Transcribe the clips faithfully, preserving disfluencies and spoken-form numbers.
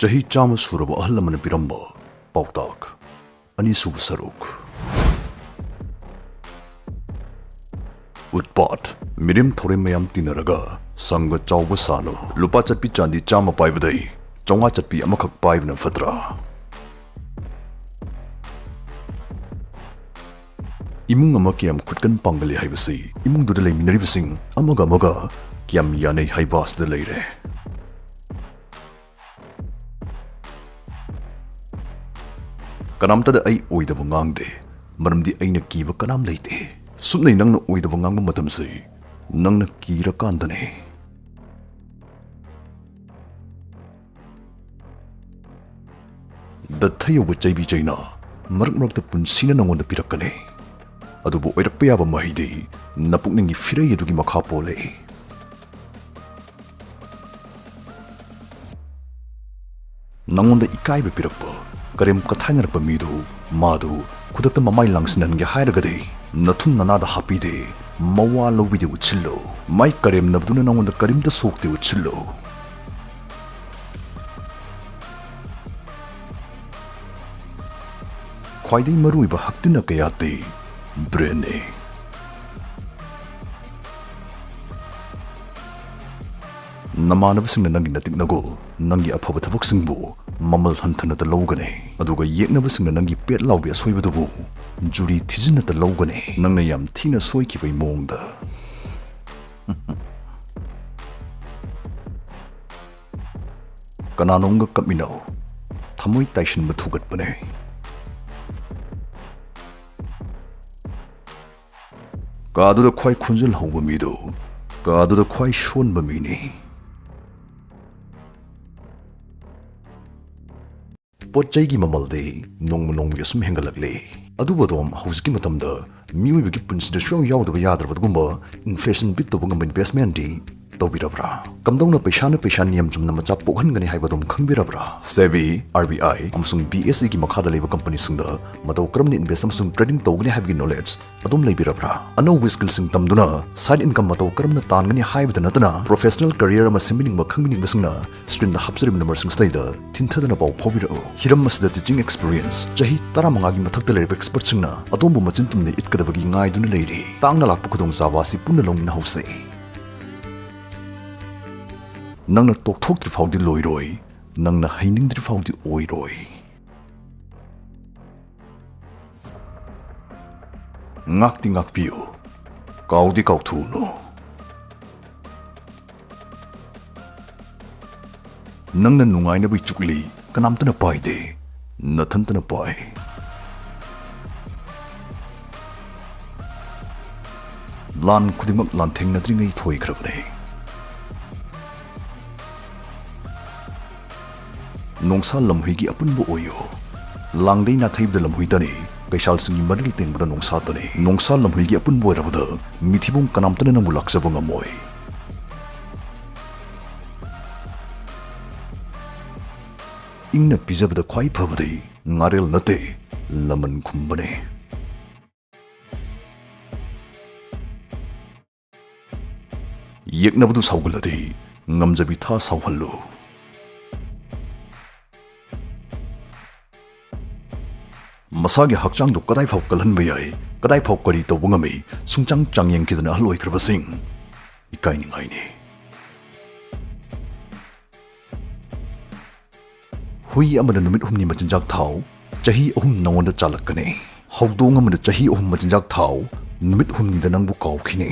ꯆꯍꯤ ꯆꯥꯝꯃ ꯁꯨꯔꯕ ꯑꯍꯜ ꯑꯃꯅ ꯄꯤꯔꯝꯕ ꯄꯥꯎꯇꯥꯛ, ꯑꯅꯤꯁꯨꯕ ꯁꯔꯨꯛ꯫ ꯎꯠꯄꯥꯠ, ꯃꯤꯔꯦꯝ ꯊꯧꯔꯦꯝ ꯃꯌꯥꯝ ꯇꯤꯟꯅꯔꯒ ꯁꯪꯒ ꯆꯥꯎꯕ ꯁꯥꯅꯨ꯫ ꯂꯨꯄꯥ ꯆꯠꯄꯤ ꯆꯥꯟꯗꯤ ꯆꯥꯝꯃ ꯄꯥꯏꯕꯗꯩ ꯆꯥꯝꯃꯉꯥ ꯆꯠꯄꯤ ꯑꯃꯈꯛ ꯄꯥꯏꯕꯅ ꯐꯠꯇ꯭ꯔꯥ? ꯏꯃꯨꯡ ꯑꯃ ꯀꯌꯥꯝ ꯈꯨꯠꯀꯟ ꯄꯥꯡꯒꯜꯂꯤ ꯍꯥꯏꯕꯁꯤ ꯏꯃꯨꯡꯗꯨꯗ ꯂꯩꯃꯤꯟꯅꯔꯤꯕꯁꯤꯡ ꯑꯃꯒ ꯑꯃꯒ ꯀꯌꯥꯝ ꯌꯥꯅꯩ ꯍꯥꯏꯕ ꯑꯁꯤꯗ ꯂꯩꯔꯦ꯫ ꯀꯅꯥꯝꯇꯗ ꯑꯩ ꯑꯣꯏꯗꯕ ꯉꯥꯡꯗꯦ, ꯃꯔꯝꯗꯤ ꯑꯩꯅ ꯀꯤꯕ ꯀꯅꯥꯝ ꯂꯩꯇꯦ꯫ ꯁꯨꯞꯅꯩ ꯅꯪꯅ ꯑꯣꯏꯗꯕ ꯉꯥꯡꯕ ꯃꯇꯝꯁꯤ ꯅꯪꯅ ꯀꯤꯔꯀꯥꯟꯗꯅꯦ꯫ ꯗ ꯊꯩꯍꯧꯕ ꯆꯩꯕꯤ ꯆꯩꯅꯥ ꯃꯔꯛ ꯃꯔꯛꯇ ꯄꯨꯟꯁꯤꯅ ꯅꯉꯣꯟꯗ ꯄꯤꯔꯛꯀꯅꯤ꯫ ꯑꯗꯨꯕꯨ ꯑꯣꯏꯔꯛꯄ ꯌꯥꯕ ꯃꯍꯩꯗꯤ ꯅꯄꯨꯛꯅꯤꯡꯒꯤ ꯐꯤꯔꯩ ꯑꯗꯨꯒꯤ ꯃꯈꯥ ꯄꯣꯜꯂꯦ꯫ ꯅꯉꯣꯟꯗ ꯏꯀꯥꯏꯕ ꯄꯤꯔꯛꯄ, ꯀꯔꯦꯝ ꯀꯊꯥꯏꯅꯔꯛꯄ ꯃꯤꯗꯨ, ꯃꯥꯗꯨ ꯈꯨꯗꯛꯇ ꯃꯃꯥꯏ ꯂꯥꯡꯁꯤꯟꯍꯟꯒꯦ ꯍꯥꯏꯔꯒꯗꯤ ꯅꯊꯨꯟ ꯅꯅꯥꯗ ꯍꯥꯞꯄꯤꯗꯦ, ꯃꯋꯥ ꯂꯧꯕꯤꯗꯦ ꯎꯠꯁꯤꯜꯂꯨ꯫ ꯃꯥꯏ ꯀꯔꯦꯝꯅꯕꯗꯨꯅ ꯅꯉꯣꯟꯗ ꯀꯔꯤꯝꯇ ꯁꯣꯛꯇꯦ ꯎꯠꯁꯤꯜꯂꯨ꯫ ꯈ꯭ꯋꯥꯏꯗꯒꯤ ꯃꯔꯨꯑꯣꯏꯕ ꯍꯛꯇꯤꯟꯅ ꯀꯌꯥꯠꯇꯤ ꯕ꯭ꯔꯦꯟꯅꯤ꯫ ꯅꯃꯥꯟꯅꯕꯁꯤꯡꯅ ꯅꯪꯒꯤ ꯅꯇꯤꯛ ꯅꯒꯨꯜ, ꯅꯪꯒꯤ ꯑꯐꯕ ꯊꯕꯛꯁꯤꯡꯕꯨ ꯃꯃꯜ ꯍꯟꯊꯅꯇ ꯂꯧꯒꯅꯤ, ꯑꯗꯨꯒ ꯌꯦꯛꯅꯕꯁꯤꯡꯅ ꯅꯪꯒꯤ ꯄꯦꯠ ꯂꯥꯎꯕꯤ ꯑꯁꯣꯏꯕꯗꯨꯕꯨ ꯖꯨꯔꯤ ꯊꯤꯖꯤꯟꯅꯇ ꯂꯧꯒꯅꯤ, ꯅꯪꯅ ꯌꯥꯝ ꯊꯤꯅ ꯁꯣꯏꯈꯤꯕꯒꯤ ꯃꯑꯣꯡꯗ꯫ ꯀꯅꯥꯅꯣꯝꯒ ꯀꯞꯃꯤꯟꯅꯧ꯫ ꯊꯃꯣꯏ ꯇꯥꯏꯁꯤꯟꯕ ꯊꯨꯒꯠꯄꯅꯦ꯫ ꯀꯥꯗꯨꯗ ꯈ꯭ꯋꯥꯏ ꯈꯣꯟꯖꯦꯜ ꯍꯧꯕ ꯃꯤꯗꯨ ꯀꯥꯗꯨꯗ ꯈ꯭ꯋꯥꯏ ꯁꯣꯟꯕ ꯃꯤꯅꯤ꯫ ꯄꯣꯠ ꯆꯩꯒꯤ ꯃꯃꯜꯗꯤ ꯅꯣꯡꯃ ꯅꯣꯡꯃꯒꯤ ꯑꯁꯨꯝ ꯍꯦꯟꯒꯠꯂꯛꯂꯤ꯫ ꯑꯗꯨꯕꯨ ꯑꯗꯣꯝ ꯍꯧꯖꯤꯛꯀꯤ ꯃꯇꯝꯗ ꯃꯤꯑꯣꯏꯕꯒꯤ ꯄꯨꯟꯁꯤꯗ ꯁꯨꯡꯌꯥꯎ ꯌꯥꯎꯗꯕ ꯌꯥꯗ꯭ꯔꯕ ꯑꯗꯨꯒꯨꯝꯕ inflation beat ꯇꯧꯕ ꯉꯝꯕ investment ꯇꯤ ꯇꯧꯕꯤꯔꯕ꯭ꯔꯥ? ꯀꯝꯗꯧꯅ ꯄꯩꯁꯥꯅ ꯄꯩꯁꯥ ꯅꯤꯌꯝ ꯆꯨꯝꯅ ꯃꯆꯥ ꯄꯣꯛꯍꯟꯒꯅꯤ ꯍꯥꯏꯕ ꯑꯗꯨꯝ ꯈꯪꯕꯤꯔꯕ꯭ꯔꯥ? SEBI, RBI ꯑꯃꯁꯨꯡ BSE ꯒꯤ ꯃꯈꯥꯗ ꯂꯩꯕ ꯀꯝꯄꯅꯤꯁꯤꯡꯗ ꯃꯇꯧ ꯀꯔꯝꯅ invest ꯑꯃꯁꯨꯡ trading ꯇꯧꯒꯅꯤ ꯍꯥꯏꯕꯒꯤ knowledge ꯑꯗꯨꯝ ꯂꯩꯕꯤꯔꯕ꯭ꯔꯥ? ꯑꯅꯧꯕ skillꯁꯤꯡ ꯇꯝꯗꯨꯅ side income ꯃꯇꯧ ꯀꯔꯝꯅ ꯇꯥꯟꯒꯅꯤ ꯍꯥꯏꯕꯗ ꯅꯠꯇꯅ professional career ꯑꯃ ꯁꯦꯝꯕꯤꯅꯤꯡꯕ ꯈꯪꯕꯤꯅꯤꯡꯕꯁꯤꯡꯅ screenꯗ ꯍꯥꯞꯆꯔꯤꯕ numberꯁꯤꯡꯁꯤꯗꯩꯗ ꯊꯤꯟꯊꯗꯅ ꯄꯥꯎ ꯐꯥꯎꯕꯤꯔꯛꯎ꯫ ꯍꯤꯔꯝ ꯑꯁꯤꯗ teaching experience ꯆꯍꯤ ꯇꯔꯥꯃꯉꯥꯒꯤ ꯃꯊꯛꯇ ꯂꯩꯔꯕ expertꯁꯤꯡꯅ ꯑꯗꯣꯝꯕꯨ ꯃꯆꯤꯟ ꯇꯨꯝꯅ ꯏꯠꯀꯗꯕꯒꯤ ꯉꯥꯏꯗꯨꯅ ꯂꯩꯔꯤ꯫ ꯇꯥꯡꯅ ꯂꯥꯛꯄ ꯈꯨꯗꯣꯡꯆꯥꯕ ꯑꯁꯤ ꯄꯨꯟꯅ ꯂꯧꯃꯤꯟꯅꯍꯧꯁꯤ꯫ ꯅꯪꯅ ꯇꯣꯛꯊꯣꯛꯇ꯭ꯔꯤ ꯐꯥꯎꯗꯤ ꯂꯣꯏꯔꯣꯏ, ꯅꯪꯅ ꯍꯩꯅꯤꯡꯗ꯭ꯔꯤ ꯐꯥꯎꯗꯤ ꯑꯣꯏꯔꯣꯏ꯫ ꯉꯥꯛꯇꯤ ꯉꯥꯛꯄꯤꯌꯨ, ꯀꯥꯎꯗꯤ ꯀꯥꯎꯊꯣꯛꯎꯅꯨ꯫ ꯅꯪꯅ ꯅꯨꯡꯉꯥꯏꯅꯕꯒꯤ ꯆꯨꯛꯂꯤ ꯀꯅꯥꯝꯇꯅ ꯄꯥꯏꯗꯦ, ꯅꯊꯟꯇꯅ ꯄꯥꯏ꯫ ꯂꯥꯟ ꯈꯨꯗꯤꯡꯃꯛ ꯂꯥꯟꯊꯦꯡꯅꯗ꯭ꯔꯤꯉꯩ ꯊꯣꯏꯈ꯭ꯔꯕꯅꯤ꯫ ꯅꯣꯡꯁꯥ ꯂꯝꯍꯨꯏꯒꯤ ꯑꯄꯨꯟꯕ ꯑꯣꯏꯌꯨ꯫ ꯂꯥꯡꯗꯩ ꯅꯥꯊꯩꯕꯗ ꯂꯝꯍꯨꯏꯇꯅꯤ, ꯀꯩꯁꯥꯜꯁꯤꯡꯒꯤ ꯃꯔꯤꯜ ꯇꯦꯡꯕꯗ ꯅꯣꯡꯁꯥꯇꯅꯤ꯫ ꯅꯣꯡꯁꯥ ꯂꯝꯍꯨꯏꯒꯤ ꯑꯄꯨꯟꯕ ꯑꯣꯏꯔꯕꯗ ꯃꯤꯊꯤꯕꯣꯡ ꯀꯅꯥꯝꯇꯅ ꯅꯪꯕꯨ ꯂꯥꯛꯆꯕ ꯉꯝꯃꯣꯏ꯫ ꯏꯪꯅ ꯄꯤꯖꯕꯗ ꯈ꯭ꯋꯥꯏ ꯐꯕꯗꯤ ꯉꯥꯔꯦꯜ ꯅꯠꯇꯦ, ꯂꯃꯟ ꯈꯨꯝꯕꯅꯤ꯫ ꯌꯦꯛꯅꯕꯗꯨ ꯁꯥꯎꯒꯜꯂꯗꯤ ꯉꯝꯖꯕꯤ ꯊꯥ ꯁꯥꯎꯍꯜꯂꯨ꯫ ꯃꯁꯥꯒꯤ ꯍꯛꯆꯥꯡꯗꯨ ꯀꯗꯥꯏꯐꯥꯎ ꯀꯜꯍꯟꯕ ꯌꯥꯏ, ꯀꯗꯥꯏꯐꯥꯎ ꯀꯔꯤ ꯇꯧꯕ ꯉꯝꯃꯤ, ꯁꯨꯡꯆꯥꯡ ꯆꯥꯡꯌꯦꯡꯈꯤꯗꯅ ꯑꯍꯜ ꯑꯣꯏꯈ꯭ꯔꯕꯁꯤꯡ ꯏꯀꯥꯏꯅꯤꯡꯉꯥꯏꯅꯤ꯫ ꯍꯨꯏ ꯑꯃꯅ ꯅꯨꯃꯤꯠ ꯍꯨꯝꯅꯤ ꯃꯆꯤꯟꯖꯥꯛ ꯊꯥꯎ, ꯆꯍꯤ ꯑꯍꯨꯝ ꯅꯉꯣꯟꯗ ꯆꯥꯜꯂꯛꯀꯅꯤ꯫ ꯍꯧꯗꯣꯡ ꯑꯃꯅ ꯆꯍꯤ ꯑꯍꯨꯝ ꯃꯆꯤꯟꯖꯥꯛ ꯊꯥꯎ, ꯅꯨꯃꯤꯠ ꯍꯨꯝꯅꯤꯗ ꯅꯪꯕꯨ ꯀꯥꯎꯈꯤꯅꯤ꯫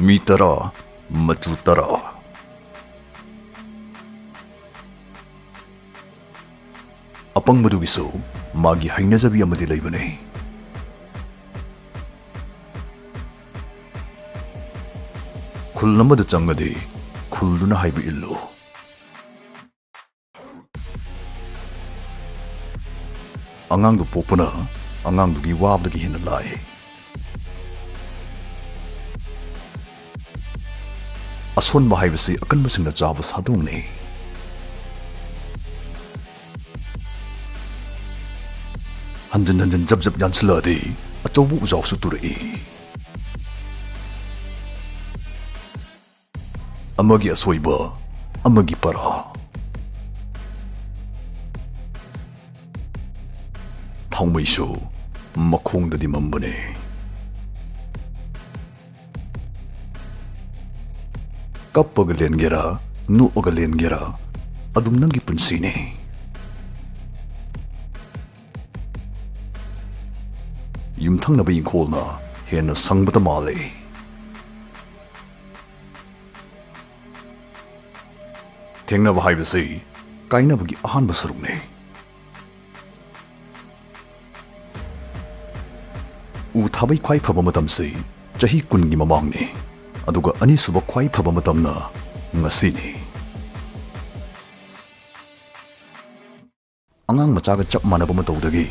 ꯃꯤ ꯇꯔꯥ, ꯃꯆꯨ ꯇꯔꯥ꯫ ꯑꯄꯪꯕꯗꯨꯒꯤꯁꯨ ꯃꯥꯒꯤ ꯍꯩꯅꯖꯕꯤ ꯑꯃꯗꯤ ꯂꯩꯕꯅꯤ꯫ ꯈꯨꯜ ꯑꯃꯗ ꯆꯪꯉꯗꯤ ꯈꯨꯜꯗꯨꯅ ꯍꯥꯏꯕ ꯏꯜꯂꯨ꯫ ꯑꯉꯥꯡꯗꯨ ꯄꯣꯛꯄꯅ ꯑꯉꯥꯡꯗꯨꯒꯤ ꯋꯥꯕꯗꯒꯤ ꯍꯦꯟꯅ ꯂꯥꯏ꯫ ꯑꯁꯣꯟꯕ ꯍꯥꯏꯕꯁꯤ ꯑꯀꯟꯕꯁꯤꯡꯅ ꯆꯥꯕ ꯁꯥꯗꯣꯡꯅꯤ꯫ ꯍꯟꯖꯤꯟ ꯍꯟꯖꯤꯟ ꯖꯞ ꯖꯞ ꯌꯥꯟꯁꯤꯜꯂꯛꯑꯗꯤ ꯑꯆꯧꯕ ꯎꯖꯥꯎꯁꯨ ꯇꯨꯔꯛꯏ꯫ ꯑꯃꯒꯤ ꯑꯁꯣꯏꯕ, ꯑꯃꯒꯤ ꯄꯔꯥ꯫ ꯊꯥꯎꯃꯩꯁꯨ ꯃꯈꯣꯡꯗꯗꯤ ꯃꯝꯕꯅꯦ꯫ ꯀꯞꯄꯒ ꯂꯦꯟꯒꯦꯔꯥ, ꯅꯣꯛꯑꯒ ꯂꯦꯟꯒꯦꯔꯥ, ꯑꯗꯨꯝ ꯅꯪꯒꯤ ꯄꯨꯟꯁꯤꯅꯦ꯫ ꯌꯨꯝꯊꯪꯅꯕ ꯏꯪꯈꯣꯜꯅ ꯍꯦꯟꯅ ꯁꯪꯕꯇ ꯃꯥꯜꯂꯦ꯫ ꯊꯦꯡꯅꯕ ꯍꯥꯏꯕꯁꯤ ꯀꯥꯏꯅꯕꯒꯤ ꯑꯍꯥꯟꯕ ꯁꯔꯨꯛꯅꯤ꯫ ꯎ ꯊꯥꯕꯩ ꯈ꯭ꯋꯥꯏ ꯐꯕ ꯃꯇꯝꯁꯤ ꯆꯍꯤ ꯀꯨꯟꯒꯤ ꯃꯃꯥꯡꯅꯤ, ꯑꯗꯨꯒ ꯑꯅꯤꯁꯨꯕ ꯈ꯭ꯋꯥꯏ ꯐꯕ ꯃꯇꯝꯅ ꯉꯁꯤꯅꯤ꯫ ꯑꯉꯥꯡ ꯃꯆꯥꯒ ꯆꯞ ꯃꯥꯟꯅꯕ ꯃꯇꯧꯗꯒꯤ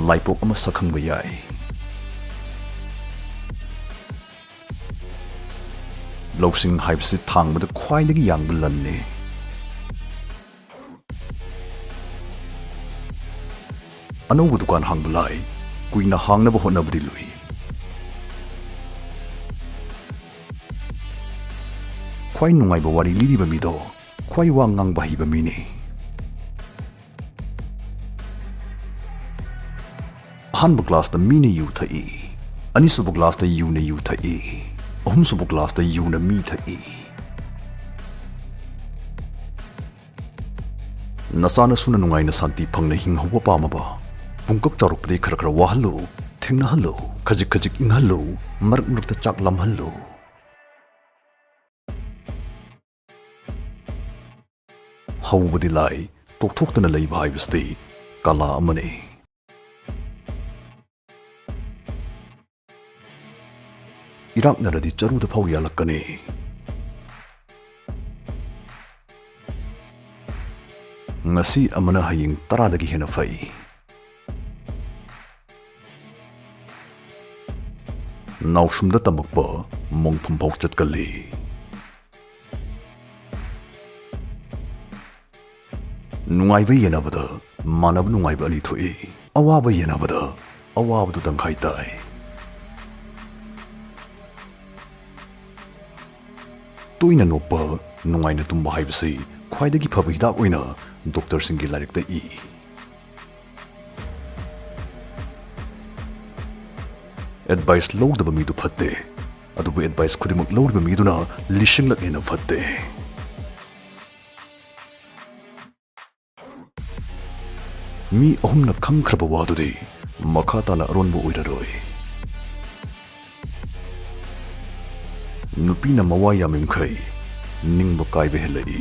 ꯂꯥꯏꯄꯣꯛ ꯑꯃ ꯁꯛꯈꯪꯕ ꯌꯥꯏ꯫ ꯂꯧꯁꯤꯡ ꯍꯥꯏꯕꯁꯤ ꯊꯥꯡꯕꯗ ꯈ꯭ꯋꯥꯏꯗꯒꯤ ꯌꯥꯡꯕ ꯂꯟꯅꯤ꯫ ꯑꯅꯧꯕ ꯗꯨꯀꯥꯟ ꯍꯥꯡꯕ ꯂꯥꯏ, ꯀꯨꯏꯅ ꯍꯥꯡꯅꯕ ꯍꯣꯠꯅꯕꯗꯤ ꯂꯨꯏ꯫ ꯈ꯭ꯋꯥꯏ ꯅꯨꯡꯉꯥꯏꯕ ꯋꯥꯔꯤ ꯂꯤꯔꯤꯕ ꯃꯤꯗꯣ ꯈ꯭ꯋꯥꯏ ꯋꯥ ꯉꯥꯡꯕ ꯍꯩꯕ ꯃꯤꯅꯤ꯫ ꯑꯍꯥꯟꯕ ꯀ꯭ꯂꯥꯁꯇ ꯃꯤꯅ ꯌꯨ ꯊꯛꯏ, ꯑꯅꯤꯁꯨꯕ ꯀ꯭ꯂꯥꯁꯇ ꯌꯨꯅ ꯌꯨ ꯊꯛꯏ, ꯑꯍꯨꯝꯁꯨꯕ ꯀ꯭ꯂꯥꯁꯇ ꯌꯨꯅ ꯃꯤ ꯊꯛꯏ꯫ ꯅꯆꯥ ꯅꯁꯨꯅ ꯅꯨꯡꯉꯥꯏꯅ ꯁꯥꯟꯇꯤ ꯐꯪꯅ ꯍꯤꯡꯍꯧꯕ ꯄꯥꯝꯃꯕ, ꯄꯨꯡꯀꯞ ꯆꯥꯎꯔꯛꯄꯗꯩ ꯈꯔ ꯈꯔ ꯋꯥꯍꯜꯂꯨ, ꯊꯦꯡꯅꯍꯜꯂꯨ, ꯈꯖꯤꯛ ꯈꯖꯤꯛ ꯏꯪꯍꯜꯂꯨ, ꯃꯔꯛ ꯃꯔꯛꯇ ꯆꯥꯛ ꯂꯥꯝꯍꯜꯂꯨ꯫ ꯍꯧꯕꯗꯤ ꯂꯥꯏ, ꯇꯣꯛꯊꯣꯛꯇꯅ ꯂꯩꯕ ꯍꯥꯏꯕꯁꯤꯗꯤ ꯀꯂꯥ ꯑꯃꯅꯤ꯫ ꯏꯔꯥꯛꯅꯔꯗꯤ ꯆꯔꯨꯗ ꯐꯥꯎ ꯌꯥꯜꯂꯛꯀꯅꯤ꯫ ꯉꯁꯤ ꯑꯃꯅ ꯍꯌꯦꯡ ꯇꯔꯥꯗꯒꯤ ꯍꯦꯟꯅ ꯐꯩ꯫ ꯅꯥꯎꯁꯨꯝꯗ ꯇꯝꯃꯛꯄ ꯃꯣꯡꯐꯝ ꯐꯥꯎ ꯆꯠꯀꯜꯂꯤ꯫ ꯅꯨꯡꯉꯥꯏꯕ ꯌꯦꯟꯅꯕꯗ ꯃꯥꯟꯅꯕ ꯅꯨꯡꯉꯥꯏꯕ ꯑꯅꯤ ꯊꯣꯛꯏ꯫ ꯑꯋꯥꯕ ꯌꯦꯟꯅꯕꯗ ꯑꯋꯥꯕꯗꯨ ꯇꯪꯈꯥꯏ ꯇꯥꯏ꯫ ꯇꯣꯏꯅ ꯅꯣꯛꯄ, ꯅꯨꯡꯉꯥꯏꯅ ꯇꯨꯝꯕ ꯍꯥꯏꯕꯁꯤ ꯈ꯭ꯋꯥꯏꯗꯒꯤ ꯐꯕ ꯍꯤꯗꯥꯛ ꯑꯣꯏꯅ ꯗꯣꯛꯇꯔꯁꯤꯡꯒꯤ ꯂꯥꯏꯔꯤꯛꯇ ꯏ꯫ ꯑꯦꯗꯚꯥꯏꯁ ꯂꯧꯗꯕ ꯃꯤꯗꯨ ꯐꯠꯇꯦ, ꯑꯗꯨꯕꯨ ꯑꯦꯗꯚꯥꯏꯁ ꯈꯨꯗꯤꯡꯃꯛ ꯂꯧꯔꯤꯕ ꯃꯤꯗꯨꯅ ꯂꯤꯁꯤꯡꯂꯛ ꯍꯦꯟꯅ ꯐꯠꯇꯦ꯫ ꯃꯤ ꯑꯍꯨꯝꯅ ꯈꯪꯈ꯭ꯔꯕ ꯋꯥꯗꯨꯗꯤ ꯃꯈꯥ ꯇꯥꯅ ꯑꯔꯣꯟꯕ ꯑꯣꯏꯔꯔꯣꯏ꯫ ꯅꯨꯄꯤꯅ ꯃꯋꯥ ꯌꯥꯝꯃꯤꯃꯈꯩ ꯅꯤꯡꯕ ꯀꯥꯏꯕ ꯍꯦꯜꯂꯛꯏ꯫